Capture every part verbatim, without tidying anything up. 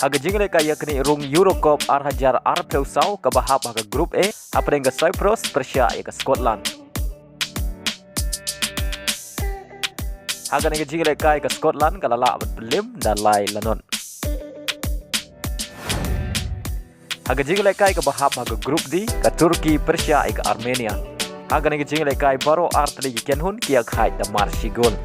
Ha ka jingïalehkai ïa kane rung Euro Cup ar hajar arphew saw kaba hap ha ka Group A, hapdeng ka Cyprus pyrshah ïa ka Scotland. Ha kane ka jingïalehkai ka Scotland ka la lah ban pynlem da lai la not. Ha ka jingïalehkai kaba hap ha ka Group D, ka Turkey pyrshah ïa ka Armenia. Ha kane ka jingïalehkai baroh artylli ki kynhun ki ïakhaid da mar shi gol.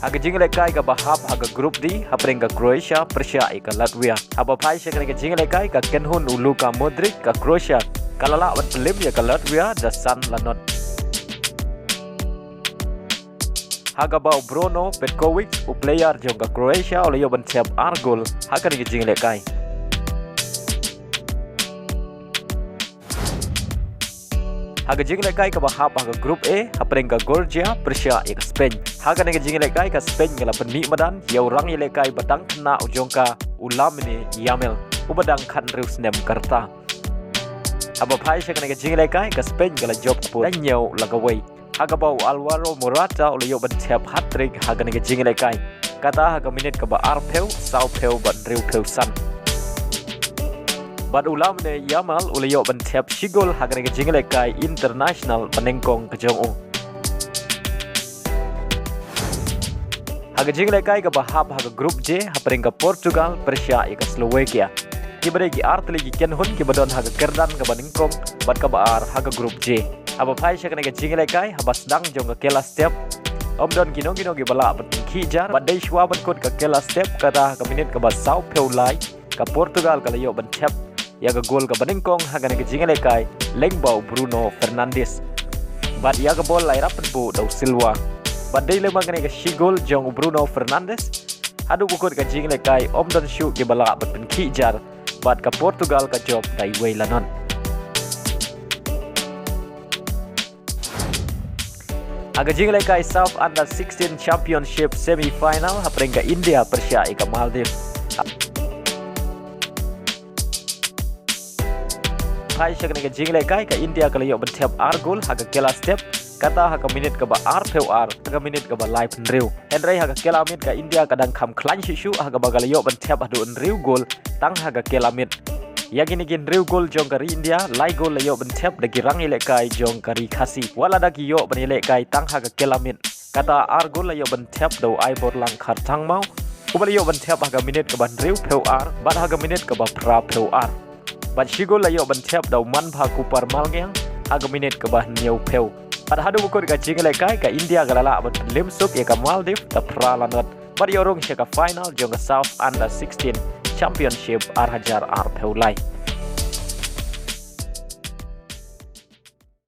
Ha ka jingïalehkai kaba hap ha ka Group D, hapdeng ka Croatia pyrshah ïa ka Latvia. Haba phai sha kane ka jingïalehkai, ka kynhun u Luka Modric ka Croatia ka la lah ban pynlem ïa ka Latvia da san la not. Ha kaba u Bruno Petkovic, u player jong ka Croatia, u la ïoh ban thep ar gol ha kane ka jingïalehkai. Ha ka jingïalehkai kaba hap ha ka Group A, hapdeng ka Georgia pyrshah ïa ka Spain. Ha kane ka jingïalehkai ka Spain ka la pynmih madan ïa u rangïalehkai ba dang khynnah u jong ka, u Lamine Yamal, uba dang khathynriew snem ka rta. Haba phai sha kane ka jingïalehkai, ka Spain ka la jop kput da hynñiew la kawei. Ha kaba u Alvaro Morata u la ïoh ban thep hat-trick ha kane ka jingïalehkai, kata ha ka minit kaba arphew, sawphew bad hynriewphew san. Bad u Lamine Yamal u la ïoh ban thep shi gol ha kane ka jingïalehkai international banyngkong ka jong u. Ha ka jingïalehkai kaba hap ha ka Group J, hapdeng ka Portugal pyrshah ïa ka Slovakia. Kiba dei ki artylli ki kynhun kiba don ha ka kyrdan kaba nyngkong bad kaba ar ha ka Group J. Haba phai sha kane ka jingïalehkai, ha ba sdang jong ka kylla step, ym don kino kino kiba lah ban pynkhih jar, bad dei shuwa ban kut ka kylla step, kata ha ka minit kaba sawphew lai, ka Portugal ka la ïoh ban thep ïa ka gol kaba nyngkong ha kane ka jingïalehkai lyngba u Bruno Fernandes. Bad ïa ka bol la ïarap pynbuh da u Silva. Bad dei lem ha kane ka shi gol jong u Bruno Fernandes, haduh ba kut ka jingïalehkai ym don shuh kiba lah ban pynkhih jar, bad ka Portugal ka jop da iwei la not. Ha ka jingïalehkai SAFF Under sixteen Championship semi-final, hapdeng ka India pyrshah ïa ka Maldives. Phai sha kane ka jingïalehkai, ka India ka la ïoh ban thep ar gol ha ka kylla step, kata ha ka minit kaba arphew ar, ha ka minit kaba laiphew hynriew. Hynrei ha ka kylla miet ka India ka dang kham khlaiñ shuh shuh, ha kaba ka la ïoh ban thep haduh hynriew gol tang ha ka kylla miet. Ïa kine ki hynriew gol jong ka ri India, lai gol la ïoh ban thep da ki rangïalehkai jong ka ri Khasi. Wat lada ki ïoh ban ïalehkai tang ha ka kylla miet, kata ar gol la ïoh ban thep da u Aiborlang Kharthangmao, uba la ïoh ban thep ha ka minit kaba hynriewphew ar bad ha ka minit kaba phraphew ar. Bad shi gol la ïoh ban thep da u Manbha Kupar Malngiang ha ka minit kaba hynñiewphew. Bad haduh ba kut ka jingïalehkai, ka India ka la lah ban pynlem suk ïa ka Maldives da phra la not, bad ïoh rung sha ka final jong ka SAFF Under sixteen Championship ar hajar arphew lai.